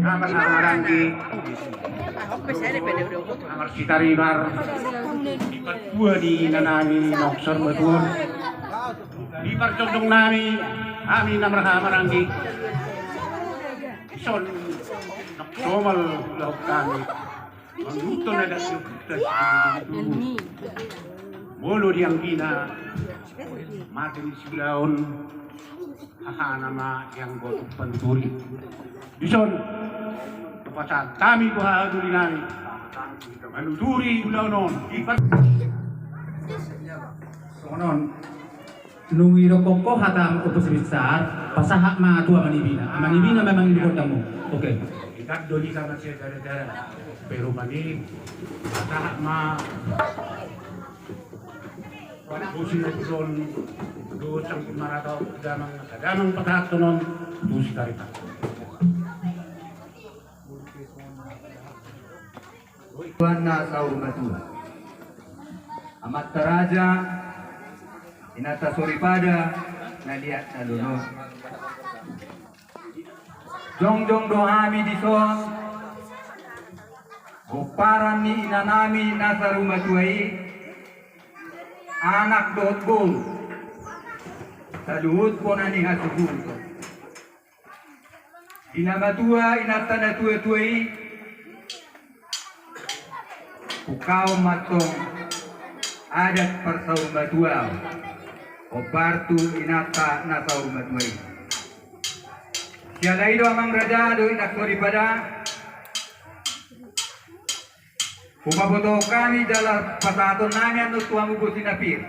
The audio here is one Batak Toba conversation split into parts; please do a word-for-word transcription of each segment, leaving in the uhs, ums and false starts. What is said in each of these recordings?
Amang, amang, amang, di amang Sitarimar, di patua ni inanami na saur matua on, di parjongjongnami, hami na marhahamaranggi. Dison, na somal laho hami mangurupi adat ni ompunta Situtu. Molo di anggina mate ni siulaon, hahana ma di anggo tumpak ni turi. Dison, pasahat hami tu haha turinami manuturi ulaon on. Ipat. Songon on. Nunga didok ho hata Ompu Sibisar, pasahat ma tu amanibina. Amanibina memang di gondangmu. Oke. Ikat do di sama sia dara-dara. Peru mani, pasahat ma. Wana bosi na tuson, do sangkut marata damang, damang pasahathon on tu Sitarimar. Tuan na saur matua. Amanta raja, inanta soripada, na liat na lono. Jongjong do hami dison, pomparan ni inanami na saur matua i, anak dohot boru, saluhut bona ni hasuhuton. Di na matua, inanta na tuatua i, pungkaon ma antong adat parsaur matua, pomparan tu inanta na saur matua i. Siala i do amang raja dohot inanta soripada, hupabotohon hami jala pasahatonnami annon tu hamu bosi na pir,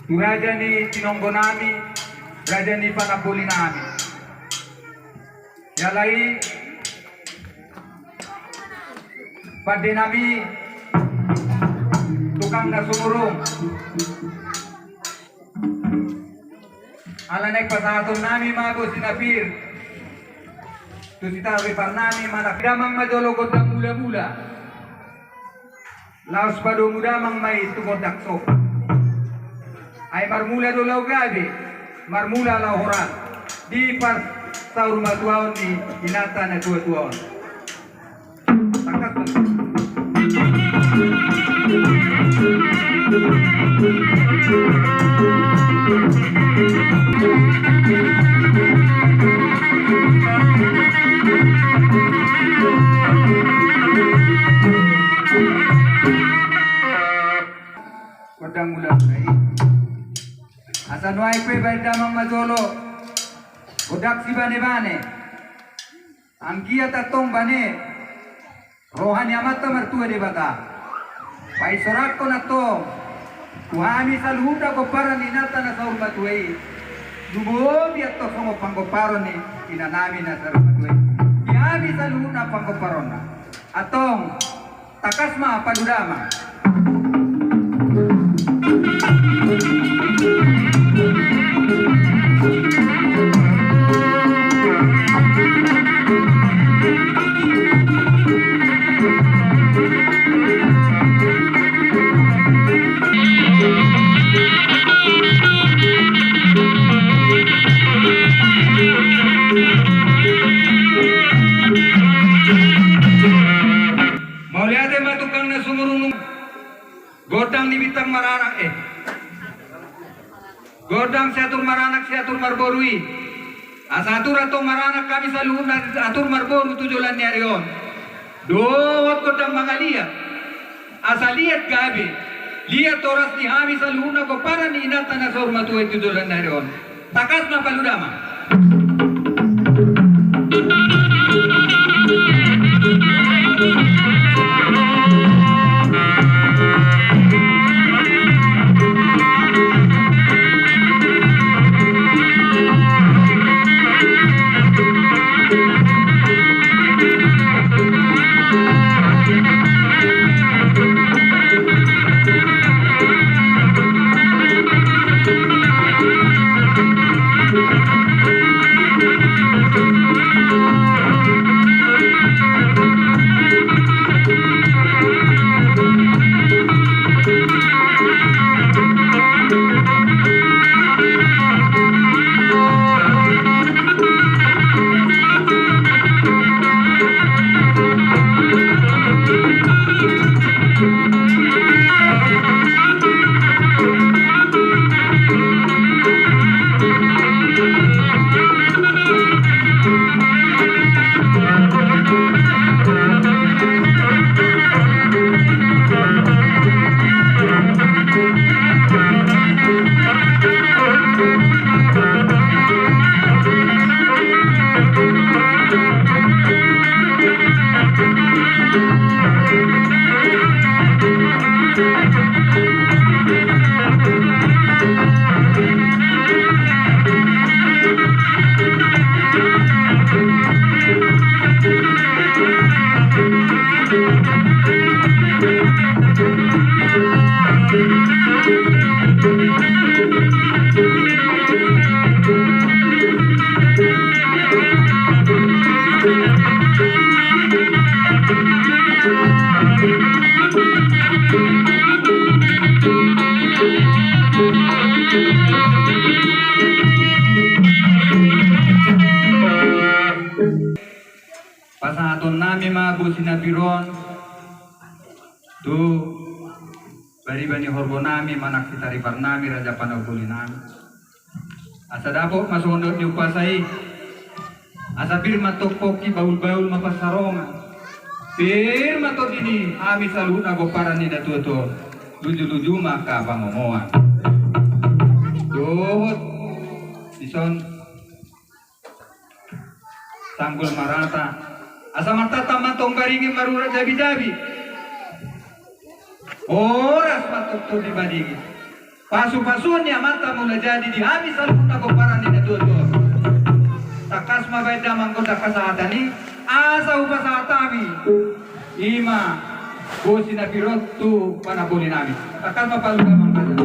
tu raja ni tinonggonami, raja ni panambolinami. Siala i, pandenami, tukang na sumurung. Ala naeng pasahatonnami ma bosi na pir tu Sitarimarnami, manang damang ma jolo gondang mulamula. Laos padomu damang ma i tu gondang sopa. Ai marmula do laho gabe, marmula laho horas di parsaur matuaon ni inanta na tuatua on. Gondang mulamula i. Asa nuaeng pe baen damang ma jolo gondang sibanebane. Anggiat antong bane roha ni Amanta Martua Debata, painsorakkon antong tu hami saluhutna pomparan ni inanta na saur matua i. Lumobi antong songon panggomparon ni inanami na saur matua i di hami saluhutna panggomparanna. Antong, tangkas ma palu damang. Mauliate ma tukang na sumurung. Gondang ni bintang maranak, eh. Gondang siatur maranak, siatur marboru i. Asa atur antong maranak hami saluhutna, atur marboru tu joloan ni ari on. Dohot gondang mangaliat. Asa liat gabe, liat horas ni hami saluhutna pomparan ni inanta na saur matua i tu joloan ni ari on. Tangkas ma palu damang. Pasahatonnami ma bosi na pir on tu bariba ni horbo nami manang sitaripar nami raja panamboli nami. Asa dapot ma songon dok ni umpasa i. Asa pir ma tongkongki, bahul-bahul ma pansarongan. Pir ma tondi ni hami saluhutna gomparan ni natuatua on. Luju-luju ma angka pangomoan. Dohot dison sanggul marata. Asa martata ma tong baringin marurat jabi-jabi. Horas ma tong tondi madingin. Pasu-pasuon ni Amanta Mulajadi di hami saluhutna gomparan ni natuatua on. Tangkas ma baen damang gondang hasahatan i, asa hupasahat hami. I ma bosi na pir on tu panamboli nami. Tangkas ma palu damang raja.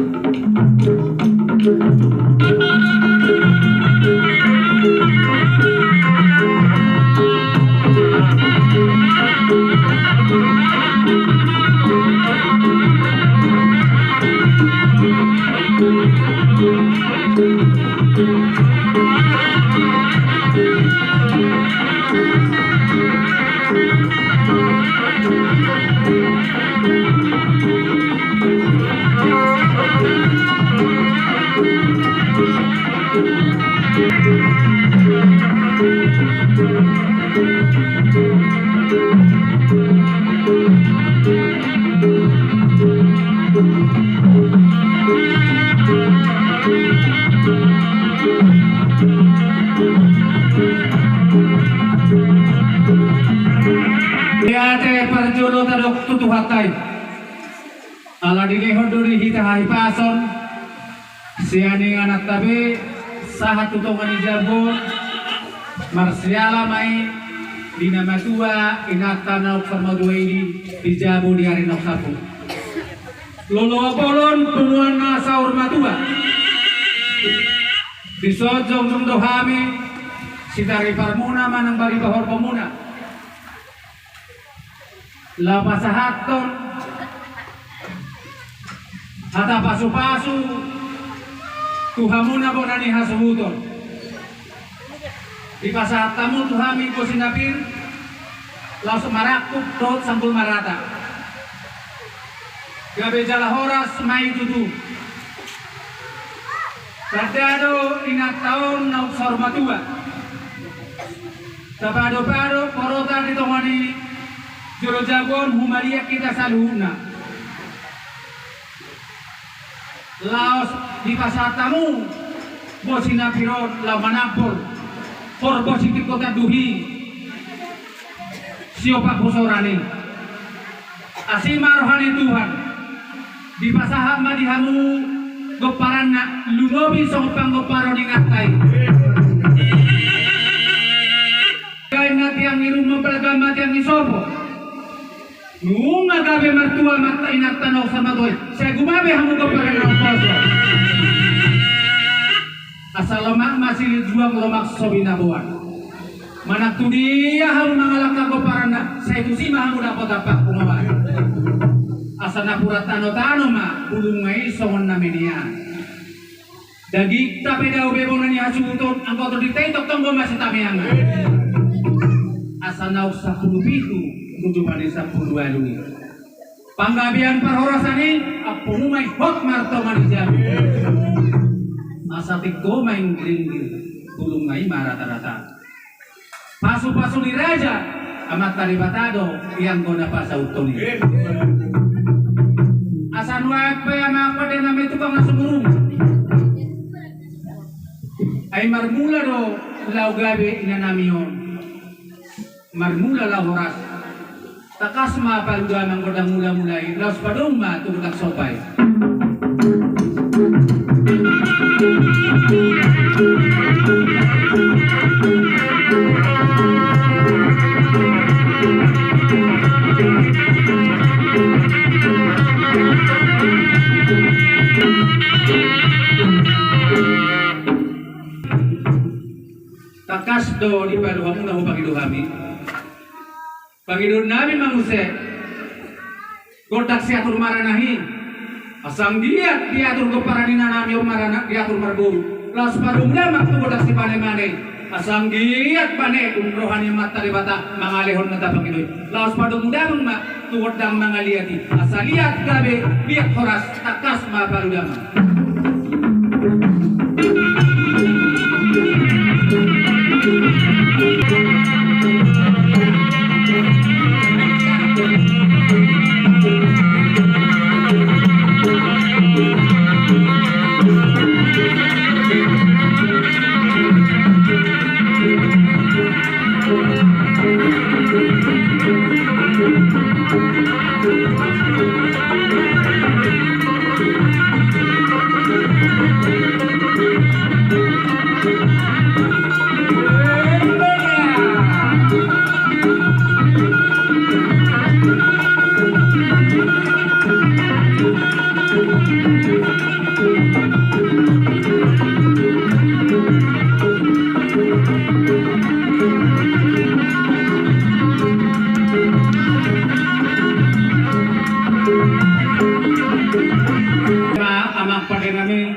Ia te parjolo tadok tu Tuhanta i. Ala dilehon do di hita hahipason sian ingananta be sahat tu tonga ni jabu on. Marsiala ma i di na matua inanta naung saur matua i di jabu di ari naung salpu. Loloan bolon, tunuan na saur matua. Dison jongjong do hami sitariparmuna manang bariba horbo muna. Laho pasahathon hata pasu-pasu tu hamuna bona ni hasuhuton. Dipasahat hamu tu hami bosi na pir laos marangkup dohot sanggul marata. Gabe jala horas ma i tutu. Tanda do inanta on naung saur matua. Tapado-pado borota di tonga ni jolo jabu on humaliang hita saluhutna. Laos dipasahat hamu bosi na pir on laho manambol horbo sitingko tanduhi. Siop pusoran i. Asi ma roha ni Tuhan. Dipasahat ma di hamu gomparanna lumobi songon panggomparon ni inanta i. Gabe ma tiang ni ruma, gabe ma tiang ni sopo. Nunga gabe martua ma inanta naung saur matua i. Sai gumabe hamu gomparanna naung poso. Asa lomak ma silinjuang, lomak so binaboan. Manang tu dia hamu mangalangka gomparanna, sai tusi ma hamu dapot ampang punguan. Asa napuran tano-tano ma bulungna i songon na menean. Dagingta pe dao be bona ni hasuhuton, anggo tondinta i tongtong do masitameangan. Asa naung sampulu pitu tu jumadi sampulu ualu i. Panggabean parhorasan i, ampumu ma i hot martonga ni jabu. Asa tingko ma inggiringgir, bulungna i marata-rata. Pasu-pasu ni raja, Amanta Debata do i anggo na pasauthon i. Asa nuaeng pe amang pande nami tukang na sumurung. Ai marmula do laho gabe inanami on. Marmula laho horas. Tangkas ma palu damang gondang mula-mula i, laos padomu ma tu gondang somba i. Tangkas do dipalu hamuna, hupangido hami. Pangidoannami ma muse, gondang siatur maranak i. Asa anggiat diatur gomparan ni inanami on maranak, diatur marboru. Laos padomu damang tu gondang simane-mane. Asa anggiat bane umroha ni Amanta Debata mangalehon na tapangido i. Laos padomu damang ma tu gondang mangaliat i. Asa liat gabe, liat horas, tangkas ma palu damang. Amang pande nami,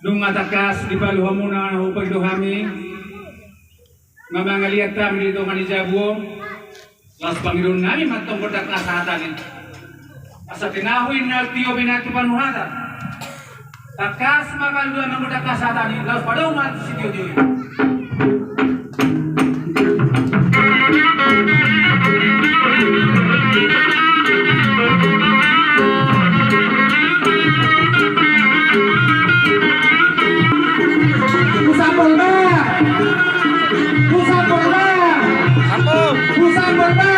nunga tangkas dipalu hamuna na hupangido hami, nga mangaliat hami di tonga ni jabu on. Laos pangidoon nami ma tong gondang hasahatan i. Asa tinahu i na tio be na tu panuhatan. Tangkas ma palu damang gondang hasahatan i, laos padomu ma tu sitiotio i. Pusat Polda. Pusat Polda. Sambung. Pusat Polda.